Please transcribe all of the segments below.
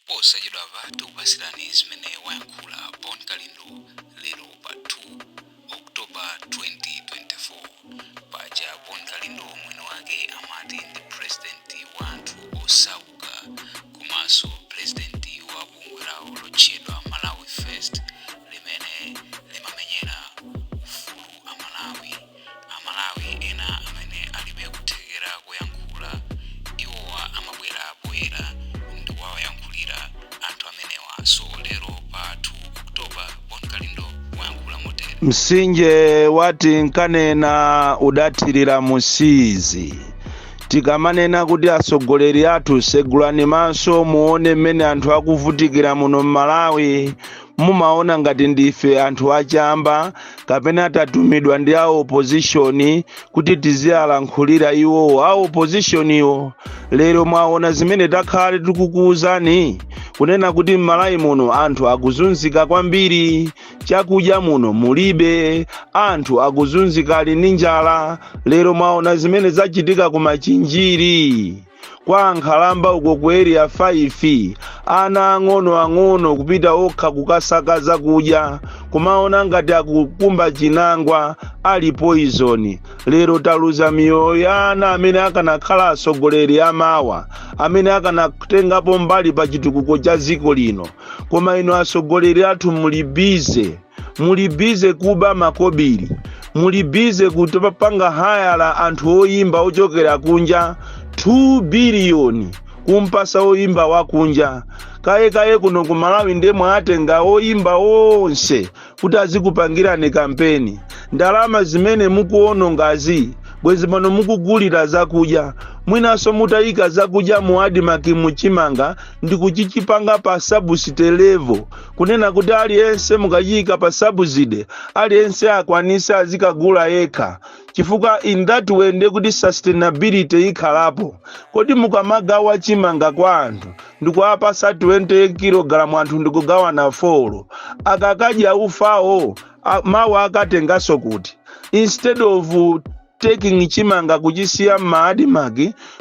Posachedwapa tikupatsirani zimene wayankhula Bon Kalindo lero pa 2 October 2024. Paja Bon Kalindo mwini wake amati ndi president wa anthu osauka komanso president wa bungwe lawo lotchedwa Malawi First limene limamenyera ufulu Amalawi. Amalawi ena amene alibe kuthekera koyankhula, iwowa amabwera poyera ndikuwayankhulira anthu amenewa. So lero pa 2 October, Bon Kalindo wayankhula motere. Msinje wati nkanena udathirira musizi. Tikamanena kuti atsogoleri athu, segulani maso muone mmene anthu akuvutikira muno m'Malawi, mumaona ngati ndife anthu achamba kapena tatumidwa ndi a opposition kuti tiziyalankhulira iwowo a opposition iwo. Lero mwaona zimene takhale tikukuwuzani, kunena kuti m'Malawi muno anthu akuzunzika kwambiri, chakudya muno mulibe, anthu akuzunzika, ali ndi njala. Lero mwaona zimene zachitika ku Machinjiri kwa ankhalamba uko ku Area 5, ana ang'ono ang'ono kupita okha kukasaka zakudya, kumaona ngati akukumba chinangwa, ali poison. Lero taluza miyoyo ya ana amene akanakhala atsogoleri amawa, amene akanatengapo mbali pa chitukuko cha dziko lino. Koma inu atsogoleri athu muli busy, muli busy kuba makobiri, muli busy kupanga hire anthu oyimba ochokera kunja, 2 biliyoni kumpasa oyimba wakunja. Kayekaye kuno ku Malawi ndiye mwatenga oyimba onse kuti azikupangirani kampeni. Ndalama zimene mukuonongazi, bwezi pano mukugulira zakudya, mwinanso mutayika zakudya mu ADMARC, muchimanga ndi kuchichipanga pa subsidy level, kunena kuti aliyense mukachiyika pa subsidy, aliyense akwanise azikagula yekha, chifukwa in that way ndiye kuti sustainability ikhalapo. Kodi mukamagawa chimanga kwa anthu ndikuwapasa 20 kg, anthu ndikugawana 4, akakadya ufawo mawu akatenganso kuti? Instead of taking chimanga kuchisiya m'ma ADMARC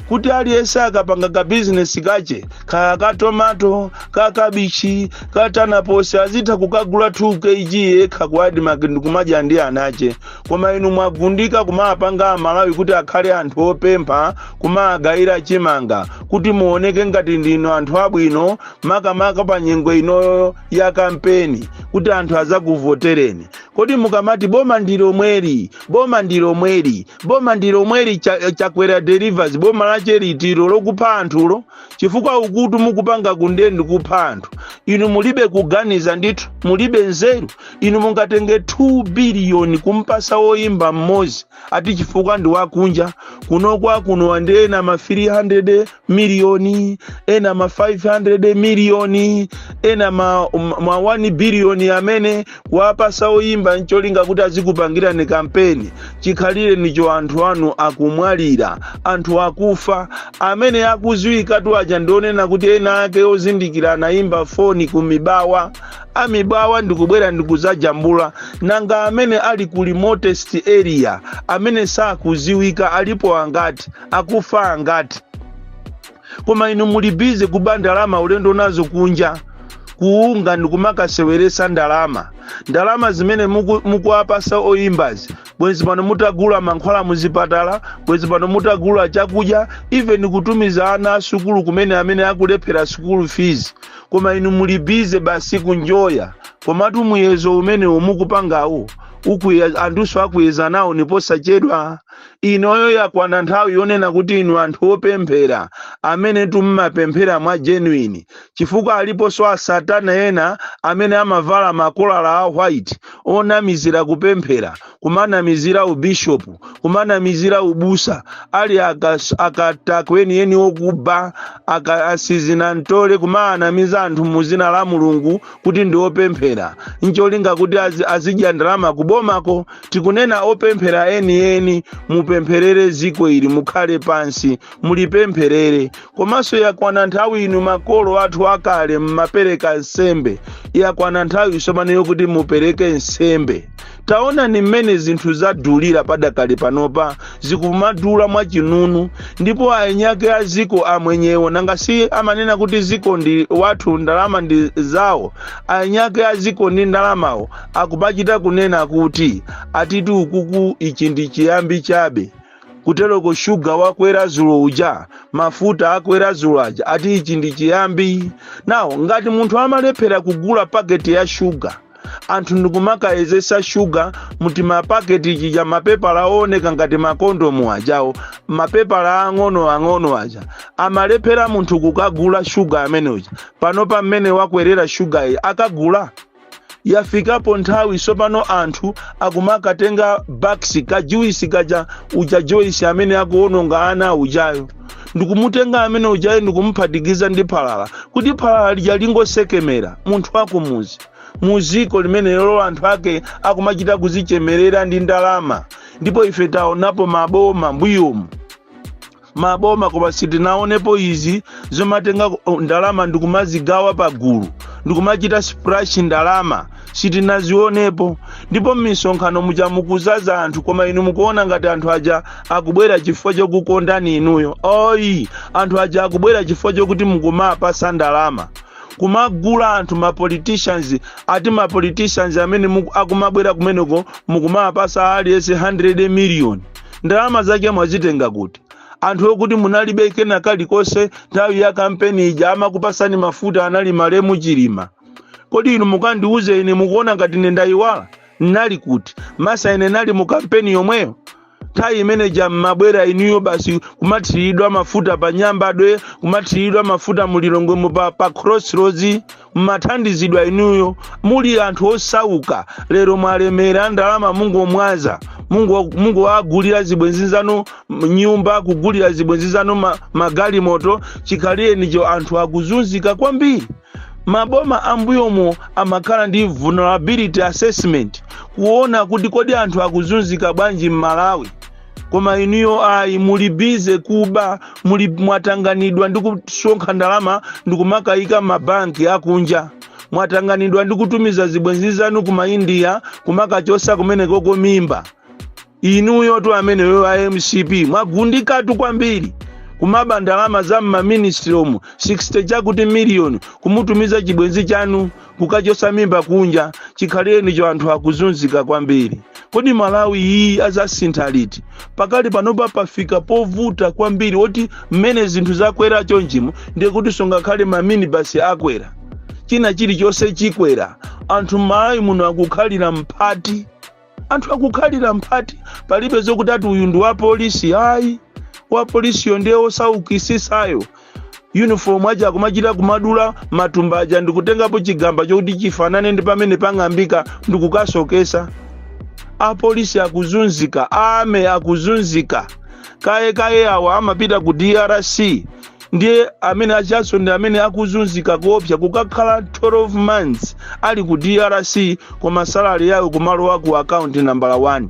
kuti aliyense akapanga ka bizinesi kache, kaya ka tomato, ka kabichi, ka tanaposi, azitha kukagula 2 kg yekha ku ADMARC ndikumadya ndi anache. Koma inu mwagundika kumapanga Amalawi kuti akhale anthu opempha, kumagayira chimanga kuti muoneke ngati ndinu anthu abwino, makamaka pa nyengo inoyo ya kampeni, kuti anthu azakuvotereni. Kodi mukamati boma ndi lomweli, boma ndi lomweli, boma ndi lomweli, Chakwera delivers, boma lache litiro lokupha anthulo? Chifukwa ukutu mukupanga kundendi kupha anthu. Inu mulibe kuganiza ndithu, mulibe nzeru. Inu mungatenge 2 biliyoni kumpasa woyimba mmodzi ati chifukwa ndi wakunja? Kunokwa kuno ndi ena ma 300 miliyoni, ena ma 500 miliyoni, ena ma 1 biliyoni amene kuwapasa oyimba ncholinga kuti azikupangirani kampeni. Chikhalire nicho anthu anu akumwalira, anthu akufa, amene akuziwikatu aja ndionena kuti ena ake ozindikira anayimba foni ku Mibawa, amibawa ndikubwera ndikuzajambula. Nanga amene ali ku remotest area, amene sakuziwika, alipo angati? Akufa angati? Koma inu muli busy kuba ndalama, ulendo nazo kunja kuunga ndikumakaseweresa ndalama. Ndalama zimene mukuwapasa oyimbazi, bwezi pano mutagula mankhwala muzipatala, bwezi pano mutagula chakudya, even kutumiza ana asukulu kumene amene akulephera school fees. Koma inu muli busy basi kunjoya. Komatu muyezo umene mukupangawo anthuso akuyeza nawo niposachedwa. Inoyo yakwana nthawi yonena kuti inu anthu opemphera amene tumumapemphera mwa genuine, chifukwa aliponso asatana ena amene amavala makolala a white onamizira kupemphera, kumanamizira ubishopu, kumanamizira ubusa, ali akatakweni okuba, asizina mtole, kumaanamiza anthu muzina la Mulungu kuti ndi opemphera, ncholinga kuti azidya ndalama kubomako. Tikunena opemphera enieni, mupempherere ziko ili, mukhale pansi mulipempherere. Komanso yakwana nthawi, inu makolo athu akale mmapereka nsembe, yakwana nthawi tsopano yokuti kuti mupereke nsembe. Taona ni mmene zinthu zadulira padakali panopa, zikumadula mwachinunu. Ndipo aenyake a ziko amwenyewo, nanga si amanena kuti ziko ndi wathu, ndalama ndi zawo? Aenyake a ziko ndi ndalamawo akupachita kunena kuti atiti ukuku ichi ndi chiyambi chabe. Kuteroko shuga wakwera zulo uja, mafuta akwera zulo aja, ati ichi ndi chiyambi. Nawo ngati munthu amalephera kugula paketi ya shuga, anthu ndikumakayezesa shuga muti mapaketi chija, mapepala ooneka ngati makondomu ajawo, mapepala ang'ono ang'ono aja, amalephera munthu kukagula shuga amene uja. Panopa mmene wakwerera shuga iyi, akagula? Yafikapo nthawi sopano anthu akumakatenga Baxi kajuisi kaja uja, Joyce amene akuononga ana ujayo, ndikumutenga amene ujayo ndikumuphatikiza ndi phalala kuti phalala lija lingosekemera. Munthu akumuzi muziko limene lolo anthu ake akumachita kuzichemerera ndi ndalama. Ndipo ife taonapo maboma mbuyomu, maboma, koma sitinaonepo izi zomatenga ndalama ndikumazigawa pagulu, ndikumachita splash ndalama, sitinazionepo. Ndipo m'misonkhano muja mukuzaza anthu, koma inu mukuona ngati anthu aja akubwera chifukwa chokukondani inuyo. Oyi, anthu aja akubwera chifukwa chokuti mukumapasa ndalama, kumagula anthu, ma politicians. Ati ma politicians amene akumabwera kumeneko mukumapasa aliyense 100 million. Ndalama zake mwazitenga kuti? Anthu okuti munalibe kena kalikonse nthawi ya kampeni ija, amakupasani mafuta anali malemu Chilima. Kodi inu mukandiuze ine, mukuona ngati ine ndayiwala? Nali kuti masa? Ine nali mu kampeni yomweyo nthawi imeneja. Mmabwera inuyo basi kumathiridwa mafuta pa Nyambadwe, kumathiridwa mafuta mulilongwemo pa Crossroads, mmathandizidwa inuyo muli anthu osauka. Lero mwalemera, ndalama mungomwaza, mungowagulira zibwenzi zanu nyumba, kugulira zibwenzi zanu magalimoto. Chikhalirenicho anthu akuzunzika kwambiri. Maboma ambuyomo amakhala ndi vulnerability assessment, kuona kuti kodi anthu akuzunzika bwanji m'Malawi. Koma inuyo ayi, muli busy kuba, muli mwatanganidwa ndi kusonkha ndalama ndi kumakayika mabanki akunja, mwatanganidwa ndi kutumiza zibwenzi zanu kuma India kumakachosa kumenekoko mimba. Inuyo tu ameneyo a MCP mwagundikatu kwambiri, kumaba ndalama za mmaministry omu, 60 chakuti miliyoni kumutumiza chibwenzi chanu kukachosa mimba kunja. Chikhalirenicho anthu akuzunzika kwambiri. Kodi Malawi iyi azasintha liti? Pakali panopa pafika povuta kwambiri, oti mmene zinthu zakwera chonchimo ndiye kuti sungakhale maminibasi akwera, china chilichonse chikwera. Anthu m'Malawi muno akukhalira mphati, anthu akukhalira mphati. Palibe zokuti ati uyu ndi wa polisi, ayi. Wa polisiyo ndiye osaukisisayo. Uniform aja akumachita kumadula matumba aja ndikutengapo chigamba chokuti chifanane ndi pamene pang'ambika ndikukasokesa. Apolisi akuzunzika, ame akuzunzika kaye kaye. Awa amapita ku DRC ndiye amene achaso ndi amene akuzunzika kuopsa, kukakhala 12 months ali ku DRC, koma salary yawo kumalowa ku account number 1.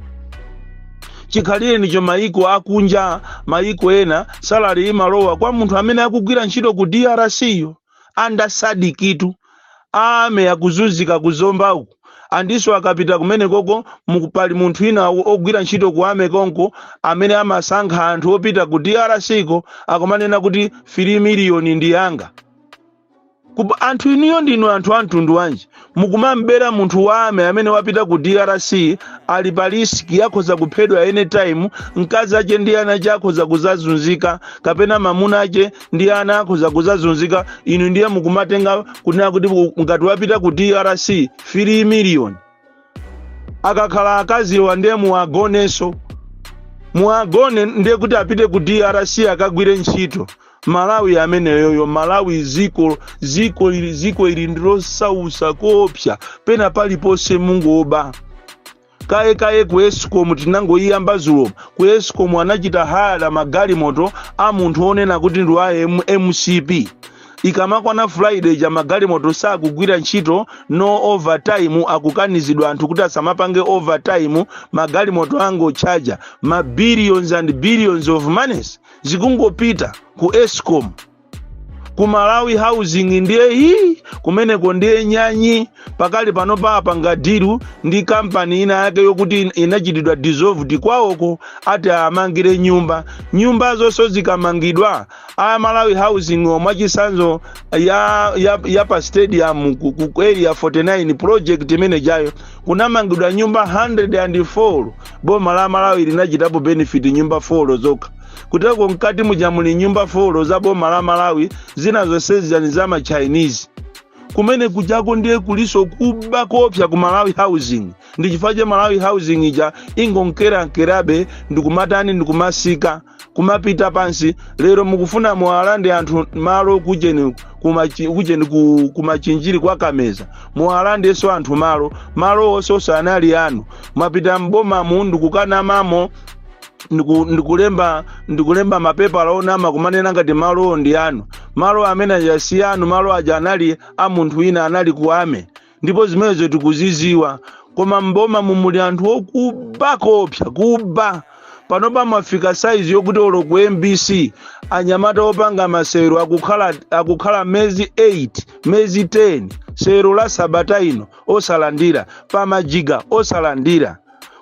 Chikhalirenicho maiko akunja, maiko ena, salary imalowa kwa munthu amene akugwira ntchito ku DRC yo under SADC tu. Ame akuzunzika kuzomba uku, andiso akapita kumene koko pali munthu ina ogwira ntchito ku army konko amene amasankha anthu opita ku DRC ko, akumanena kuti 3 miliyoni ndi yanga. Anthu inuyo ndinu anthu a mtundu wanji? Mukumambera munthu wa army amene wapita ku DRC, ali pa risk, akhoza kuphedwa anytime, mkazi ache ndi ana ache akhoza kuzazunzika, kapena mamuna ache ndi ana akhoza kuzazunzika. Inu ndiye mukumatenga kunena kuti ngati wapita ku DRC 3 miliyoni. Akakhala akaziwa ndiye muwagonenso, muwagone ndiye kuti apite ku DRC akagwire ntchito. Malawi ameneyoyo, Malawi ziko ili, ziko ili ndilosausa koopsa. Pena paliponse mungoba kaye kaye. Ku ESCOM tinangoyiyamba zulo. Ku ESCOM anachita hire magalimoto a munthu onena kuti ndi wa MCP. Ikamakwana Friday ja magalimoto sakugwira ntchito, no overtime, akukanizidwa anthu kuti asamapange overtime, magalimoto angochaja. Ma billions and billions of monies zikungopita ku ESCOM. Ku Malawi Housing ndiye hii, kumeneko ndiye nyanyi. Pakali pano apanga deal ndi kampani ina yake yokuti inachitidwa dissolved kwawoko, ati amangire nyumba. Nyumba zonso zikamangidwa a Malawi Housing, mwachisanzo ya pa stadium ku Area 49 project imene jayo, kunamangidwa nyumba 104. Boma la Malawi linachitapo benefit nyumba 4 zokha. Kuteko mkati muja muli nyumba 4 za boma la Malawi, zina zonse zani za ma Chinese. Kumene kujako ndiye kuliso kuba kopsa ku Malawi Housing. Ndi chifukwa cha Malawi Housing ija ingonkerankerabe, ndikumatani, ndikumasika, kumapita pansi. Lero mukufuna muwalande anthu malo kucheni kucheni kumachinjiri kwa Kameza, muwalandenso anthu malo. Malo onse anali anu. Mwapita mboma ndikukanamamo, ndikulemba mapepala onama, kumanena ngati malowo ndi anu. Malo amene aja si anu. Malo aja anali a munthu wina, anali ku ame, ndipo zimenezo tikuziziwa. Koma mboma mumuli anthu okuba kopsa, kuba. Panopa mwafika saizi yokuti olo ku MBC anyamata opanga masewero akukhala mezi 8, mezi 10, sewero la sabata ino osalandira, pamajiga osalandira.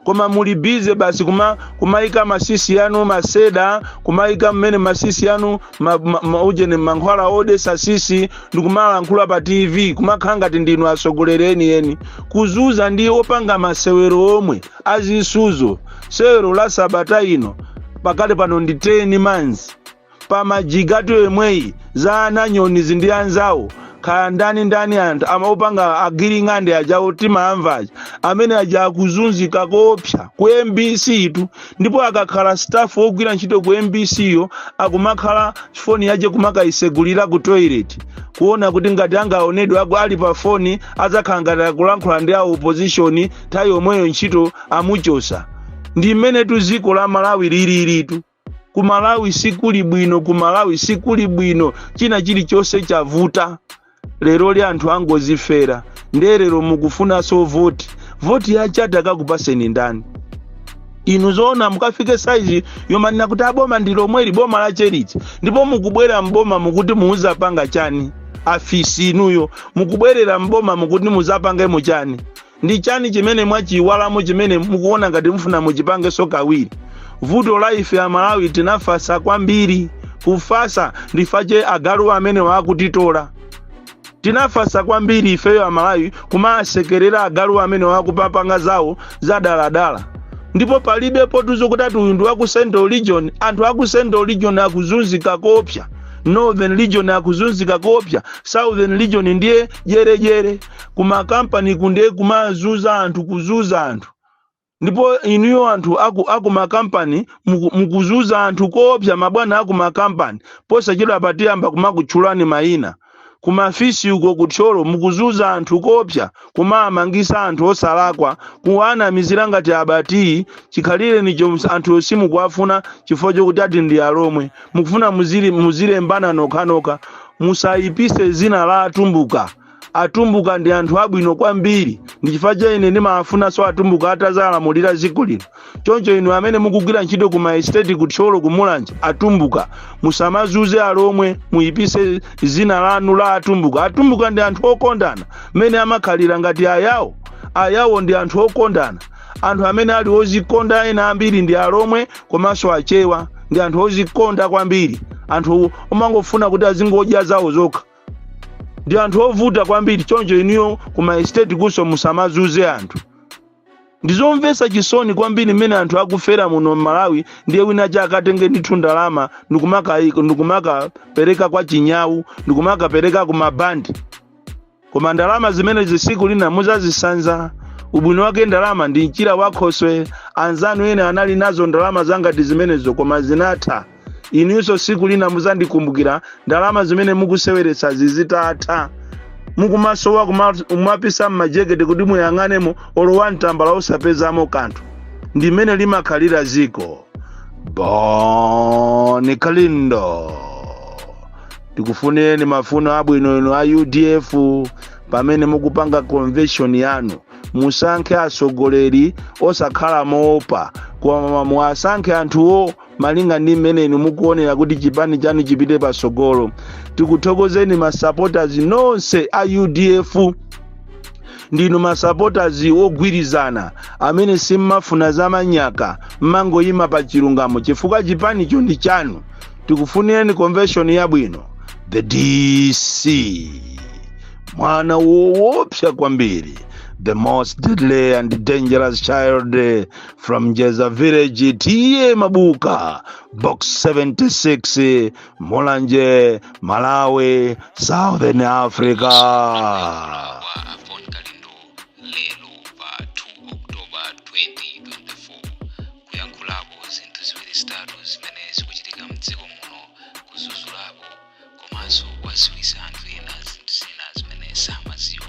Koma muli busy basi kumayika masisi anu maseda, kumayika mmene masisi anu ujene mankhwala odesa sisi, ndikumalankhula pa TV, kumakhala ngati ndinu atsogoleri enieni. Kuzuza ndi opanga masewero omwe azisuzo, sewero la sabata ino pakali pano ndi 10 months. Pamajigatu yemweyi za ananyonizi ndi anzawo, kaya ndani ndani, anthu amaopanga agiring'ande ajawo timamva aja, amene aja akuzunzika kopsa ku MBC tu. Ndipo akakhala staff wogwira ntchito ku MBC yo, akumakhala foni yace kumakayisegulira ku toilet, kuona kuti ngati angaonedwe ali pa foni, adzakhala ngati akulankhula ndi a opposition, nthawi yomweyo ntchito amuchosa. Ndi mmene tu dziko la Malawi lililitu. Ku Malawi sikuli bwino, ku Malawi sikuli bwino, china chilichonse chavuta. Lero li anthu angozifera. Nderero mukufunanso voti. Voti yachati akakupaseni ndani inu? Zoona mukafike saizi yomanena kuti aboma ndi lomweli, boma la cherichi? Ndipo mukubwera mboma mukuti muuzapanga chani? Afisi inuyo, mukubwerera mboma mukuti muzapangemo chani? Ndi chani chimene mwachiwalamo chimene mukuona ngati mufuna muchipangenso kawiri? Vuto la ife Amalawi, tinafasa kwambiri, kufasa ndifache agalu amene wakutitola. Tinafasa kwambiri ifeyo Amalawi, kumasekerera agalu amene wakupapanga zawo zadaladala. Ndipo palibe potuzo kuti ati uyu ndi waku Central Region. Anthu aku Central Region akuzunzika kopsa, Northern Region akuzunzika kopsa, Southern Region ndiye jerejere. Kumakampani kundiye kumazuza anthu, kuzuza anthu. Ndipo inuyo anthu aku makampani mukuzuza anthu kopsa, mabwana aku makampani. Posachedwa patiyamba kumakutchulani mayina. Kumafisi uko kuthyolo mukuzuza anthu kopsa, kumamangisa anthu osalakwa, kuwanamizira ngati abati. Chikhalire nicho anthu simukuwafuna chifukwa chokuti ati ndi alomwe. Mukufuna muzilembana nokhanokha. Musayipise zina la Atumbuka. Atumbuka ndi anthu abwino kwambiri, ndi chifukwa cha ine ndimawafunanso Atumbuka atazalamulira dziko lino. Choncho inu amene mukugwira ntchito ku maestate kuthyolo, kumulanje, Atumbuka, musamazuze alomwe, muyipise zina lanu la Atumbuka. Atumbuka ndi anthu okondana, mmene amakhalira ngati Ayawo. Ayawo ndi anthu okondana. Anthu amene ali ozikonda ena ambiri ndi Alomwe komanso Achewa, ndi anthu ozikonda kwambiri, anthu omangofuna kuti azingodya zawo zokha, ndi anthu ovuta kwambiri. Choncho inuyo ku maestate kuso musamazuze anthu. Ndizomvetsa chisoni kwambiri mmene anthu akufera muno m'Malawi. Ndiye wina cha akatenge ndithu ndalama ndikumakapereka kwa chinyawu, ndikumakapereka ku mabandi. Koma ndalama zimene zisiku lina muzazisanza. Ubwino wake ndalama ndi mchira wakhoswe. Anzanu ena anali nazo ndalama zangati zimenezo, koma zinatha. Inunso siku lina muzandikumbukira ndalama zimene mukuseweretsa zizitatha. Mukumasowa kumapisa mmajekete kuti muyang'anemo olowa mtambala, osapezamo kanthu. Ndi mmene limakhalira ziko. Bon Kalindo, ndikufunireni mafuno abwino inu a UDF pamene mukupanga convention yanu. Musankhe atsogoleri osakhala moopa, koma muwasankhe anthuwo. Malinga ndi mmene inu mukuonera kuti chipani chanu chipite pasogolo. Tikuthokozeni ma supporters nonse a UDF. Ndinu ma supporters ogwirizana amene simmafuna zamanyaka, mmangoyima pa chilungamo chifukwa chipanicho ndi chanu. Tikufunireni convention yabwino. The DC, mwana woopsa kwambiri, the most deadly and dangerous child from Jeza Village, T/A Mabuka, Box 76, Mulanje, Malawi, Southern Africa. Kwa a Bon Kalindo lero pa 2 October 2024, kuyankhulapo zinthu ziwiri zitatu zimene zikuchitika mdziko muno, kuzuzulapo komanso kuwaziwisa anthu ena zinthu zina zimene samaziwa.